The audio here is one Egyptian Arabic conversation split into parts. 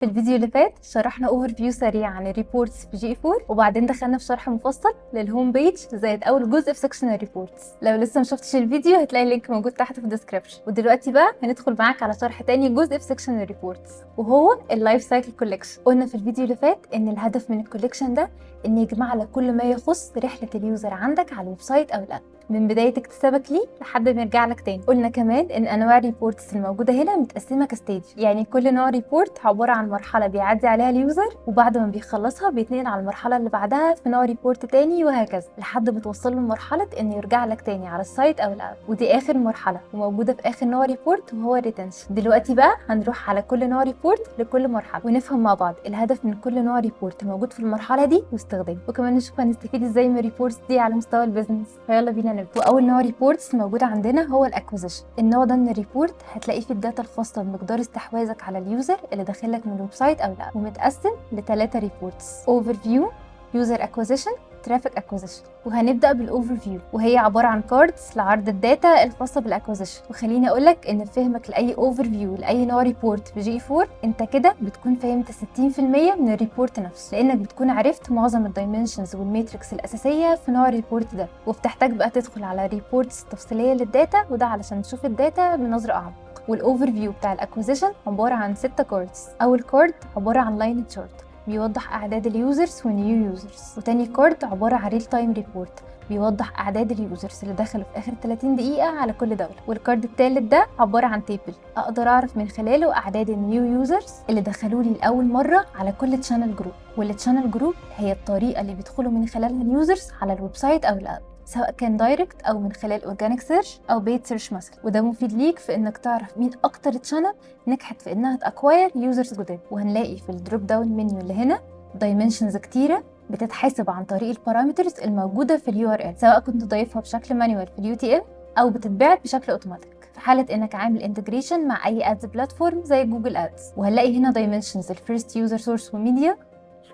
في الفيديو اللي فات شرحنا overview سريع عن ال reports في GA4، وبعدين دخلنا في شرح مفصل لل home page زائد اول جزء في section ال reports. لو لسه ما شفتش الفيديو هتلاقي ال link موجود تحت في ال description. ودلوقتي بقى هندخل معاك على شرح تاني جزء في section ال reports، وهو ال life cycle collection. قلنا في الفيديو اللي فات ان الهدف من ال collection ده ان يجمع لك كل ما يخص رحله ال user عندك على ال website او ال app، من بداية اكتسابك ليه لحد ما يرجع لك تاني. قلنا كمان ان انواع ال reports الموجودة هنا متقسمه ك stage، يعني كل نوع report عبارة عن مرحلة بيعدي عليها ال user، وبعد ما بيخلصها بيتنقل على المرحلة اللي بعدها في نوع report تاني، وهكذا لحد ما توصل له لمرحلة انه يرجع لك تاني على ال site او ال app. ودي اخر مرحلة وموجودة في اخر نوع report وهو ال retention. دلوقتي بقى هنروح على كل نوع report لكل مرحلة ونفهم مع بعض الهدف من كل نوع report موجود في المرحلة دي واستخدامه، وكمان نشوف هنستفيد ازاي من ال reports دي على مستوى ال business. فيلا بينا نبدا. واول نوع reports موجود عندنا هو ال acquisition. النوع ده من ال report هتلاقي فيه ال data الخاصة بمقدار استحواذك على ال user اللي داخل لك من ال website او ال app، ومتقسم لثلاثة reports: overview، user acquisition، traffic acquisition. وهنبدا بال overview، وهي عبارة عن cards لعرض ال data الخاصة بال acquisition. وخليني اقول لك ان فهمك لاي overview لاي نوع report في GA4، انت كده بتكون فهمت 60% من ال report نفسه، لانك بتكون عرفت معظم ال dimensions وال metrics الاساسية في نوع ال report ده. وبتحتاج بقى تدخل على reports تفصيلية لل data، وده علشان تشوف ال data بنظره اعمق. وال overview بتاع ال acquisition عبارة عن 6 cards. اول card عبارة عن line chart بيوضح اعداد ال users وال new users، وتاني card عبارة عن real time report بيوضح اعداد ال users اللي دخلوا في اخر 30 دقيقة على كل دوله، وال card التالت ده عبارة عن table اقدر اعرف من خلاله اعداد ال new users اللي دخلوا لي لاول مرة على كل channel group. وال channel group هي الطريقة اللي بيدخلوا من خلالها ال users على ال website او ال app، سواء كان direct او من خلال organic search او paid search مثلا. وده مفيد ليك في انك تعرف مين اكتر channel نجحت في انها ت acquire users جداد. وهنلاقي في ال drop down menu اللي هنا dimensions كتيرة بتتحسب عن طريق ال parameters الموجودة في ال URL، سواء كنت ضايفها بشكل manual في ال UTM او بتتبعت بشكل اوتوماتيك في حاله انك عامل integration مع اي ads platform زي Google Ads. وهنلاقي هنا dimensions ال first user source و media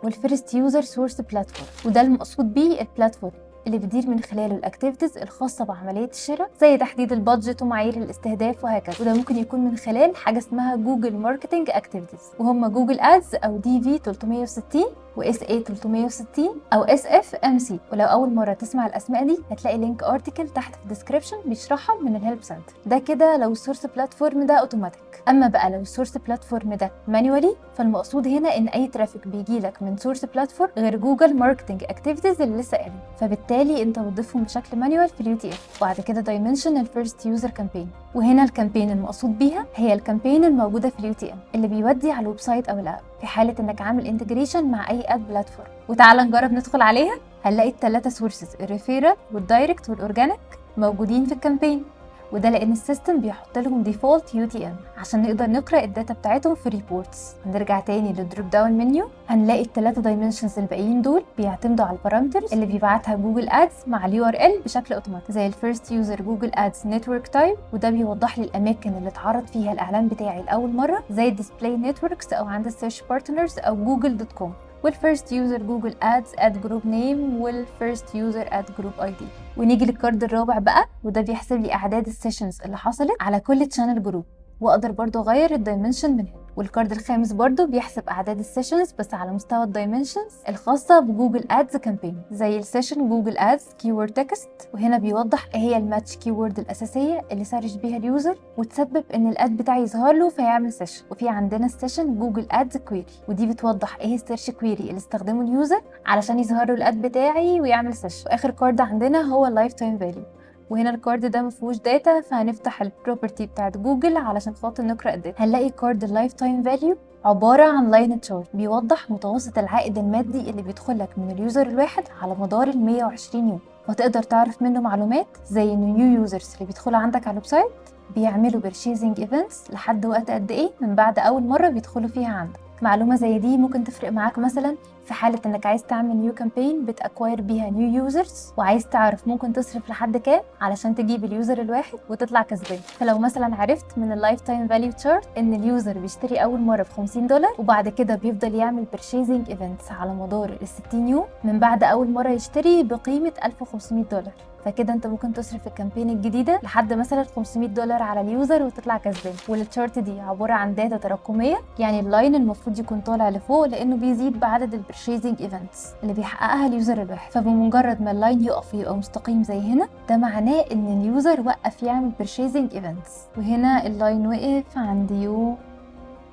وال first user source platform، وده المقصود بيه ال platform اللي بيدير من خلاله ال activities الخاصة بعملية الشراء، زي تحديد ال budget ومعايير الاستهداف وهكذا. وده ممكن يكون من خلال حاجة اسمها Google Marketing Activities، وهم Google Ads او DV 360 و SA 360 او SFMC. ولو اول مرة تسمع الاسماء دي هتلاقي link article تحت في ال description بيشرحهم من ال help center. ده كده لو ال source platform ده اوتوماتيك. اما بقى لو ال source platform ده manually، فالمقصود هنا ان اي traffic بيجي لك من source platform غير Google Marketing Activities اللي لسه قايلين، فبالتالي انت بتضيفهم بشكل manual في ال UTM. وبعد كده dimension ال first user campaign، وهنا ال campaign المقصود بيها هي ال campaign الموجودة في ال UTM اللي بيودي على ال website او ال app في حاله انك عامل integration مع اي ad platform. وتعالى نجرب ندخل عليها. هنلاقي الثلاثة sources، ال referral وال direct وال organic، موجودين في ال campaign، وده لان ال system بيحط لهم default UTM عشان نقدر نقرا ال data بتاعتهم في reports. هنرجع تاني لل drop down menu، هنلاقي الثلاثة dimensions الباقيين دول بيعتمدوا على ال parameters اللي بيبعتها Google Ads مع ال URL بشكل اوتوماتيك، زي ال first user Google Ads network type، وده بيوضح لي الاماكن اللي اتعرض فيها الاعلان بتاعي لاول مرة، زي ال display networks او عند ال search partners او Google dot com، وال first user Google Ads ad group name، وال first user ad group ID. ونيجي لل card الرابع بقى، وده بيحسب لي اعداد ال sessions اللي حصلت على كل channel group، واقدر برضو اغير ال dimension من هنا. وال card الخامس برضو بيحسب اعداد ال sessions بس على مستوى ال dimensions الخاصة ب Google Ads campaign، زي ال session Google Ads keyword text، وهنا بيوضح ايه هي ال match keyword الاساسية اللي search بيها ال user وتسبب ان ال ad بتاعي يظهر له فيعمل session. وفي عندنا ال session Google Ads query، ودي بتوضح ايه ال search query اللي استخدمه ال user علشان يظهر له ال ad بتاعي ويعمل session. واخر card عندنا هو ال lifetime value، وهنا ال card ده مفيهوش data، فهنفتح ال property بتاعت جوجل علشان خاطر نقرا ال data. هنلاقي card ال lifetime value عبارة عن line chart بيوضح متوسط العائد المادي اللي بيدخل لك من ال user الواحد على مدار ال 120 يوم، وتقدر تعرف منه معلومات زي ان new users اللي بيدخلوا عندك على ال website بيعملوا purchasing events لحد وقت قد ايه من بعد اول مرة بيدخلوا فيها عندك. معلومة زي دي ممكن تفرق معاك مثلا في حالة انك عايز تعمل new campaign بت acquire بيها new users، وعايز تعرف ممكن تصرف لحد كام علشان تجيب ال user الواحد وتطلع كسبان. فلو مثلا عرفت من ال lifetime value chart ان ال user بيشتري اول مرة ب $50، وبعد كده بيفضل يعمل purchasing events على مدار ال 60 يوم من بعد اول مرة يشتري بقيمة $1500، فكده انت ممكن تصرف في ال campaign الجديدة لحد مثلا $500 على ال user وتطلع كسبان. وال chart دي عبارة عن data تراكميه، يعني ال line المفروض يكون طالع لفوق لانه بيزيد بعدد ال purchasing events اللي بيحققها ال user الواحد. فبمجرد ما ال line يقف ويبقى مستقيم زي هنا، ده معناه ان ال user وقف يعمل purchasing events. وهنا ال line وقف عند يوم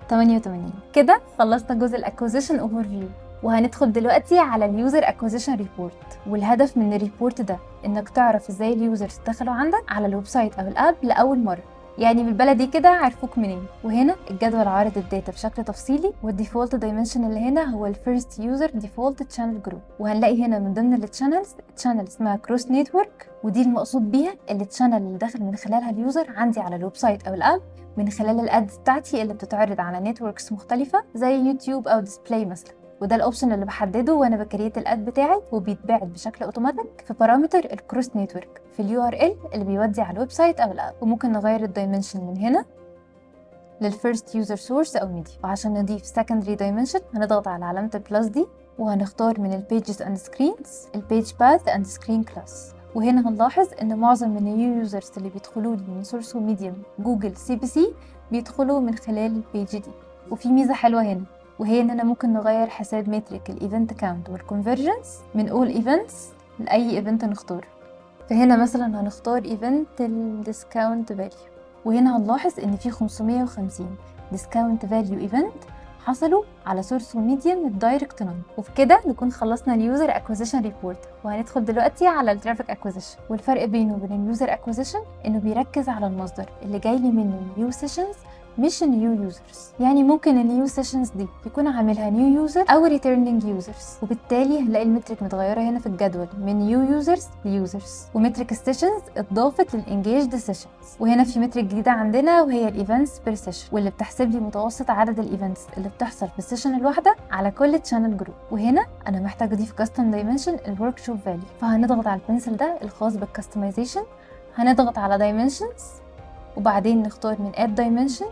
88. كده خلصنا جزء ال acquisition overview، وهندخل دلوقتي على ال user acquisition report. والهدف من ال report ده انك تعرف ازاي ال users دخلوا عندك على ال website او ال app لاول مره، يعني بالبلدي كده عرفوك منين. وهنا الجدول عارض ال data بشكل تفصيلي، وال default dimension اللي هنا هو ال first user default channel group. وهنلاقي هنا من ضمن ال channels channel اسمها cross network، ودي المقصود بيها ال channel اللي دخل من خلالها ال user عندي على ال website او ال app من خلال ال ads بتاعتي اللي بتتعرض على networks مختلفة زي يوتيوب او display مثلا. وده ال option اللي بحدده وانا ب create ال ad بتاعي، وبيتبعت بشكل اوتوماتيك في parameter ال cross network في ال URL اللي بيودي على ال website او ال app. وممكن نغير ال dimension من هنا لل first user source او ميديا. وعشان نضيف secondary dimension هنضغط على علامة ال plus دي، وهنختار من ال pages and screens ال page path and screen class. وهنا هنلاحظ ان معظم من ال new users اللي بيدخلوا لي من source و medium Google CPC بيدخلوا من خلال ال page دي. وفي ميزة حلوة هنا، وهي اننا ممكن نغير حساب metric ال event count وال conversions من all events لاي event نختاره. فهنا مثلا هنختار event ال discount value، وهنا هنلاحظ ان في 550 discount value event حصلوا على source و medium ال direct none. وبكده نكون خلصنا ال user acquisition report، وهندخل دلوقتي على ال traffic acquisition. والفرق بينه وبين ال user acquisition انه بيركز على المصدر اللي جاي لي منه new sessions مش new users. يعني ممكن ال new sessions دي يكون عاملها new user او returning users، وبالتالي هنلاقي ال metric متغيرة هنا في الجدول من new users ل users، و metric ال sessions اتضافت لل engaged sessions. وهنا في metric جديدة عندنا وهي ال events per session، واللي بتحسب لي متوسط عدد ال events اللي بتحصل في ال session الواحدة على كل channel group. وهنا انا محتاج اضيف custom dimension ال workshop value، فهنضغط على ال pencil ده الخاص بال customization، هنضغط على dimensions، وبعدين نختار من add dimension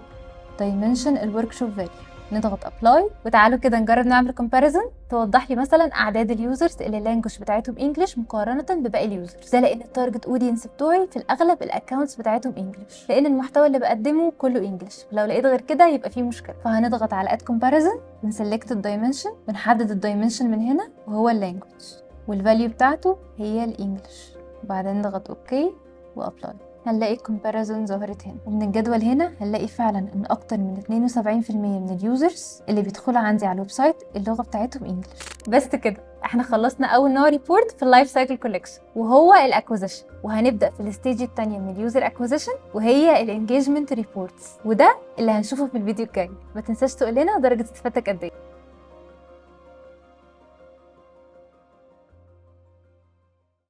dimension ال workshop value، نضغط apply. وتعالوا كده نجرب نعمل comparison توضح لي مثلا اعداد ال users اللي ال language بتاعتهم English مقارنة بباقي ال users. ده لان ال target audience بتوعي في الاغلب ال accounts بتاعتهم English، لان المحتوى اللي بقدمه كله English، لو لقيت غير كده يبقى فيه مشكله. فهنضغط على add comparison، ون select ال dimension، ونحدد ال dimension من هنا وهو ال language، وال value بتاعته هي ال English، وبعدين نضغط okay و apply. هنلاقي ال comparison ظهرت هنا، ومن الجدول هنا هنلاقي فعلا ان اكتر من 72% من ال users اللي بيدخلوا عندي على ال website اللغة بتاعتهم English. بس كده احنا خلصنا اول نوع report في ال life cycle collection وهو ال acquisition، وهنبدا في ال stage الثانية من ال user acquisition وهي ال engagement reports، وده اللي هنشوفه في الفيديو الجاي. ما تنساش تقول لنا درجه استفادتك قد ايه.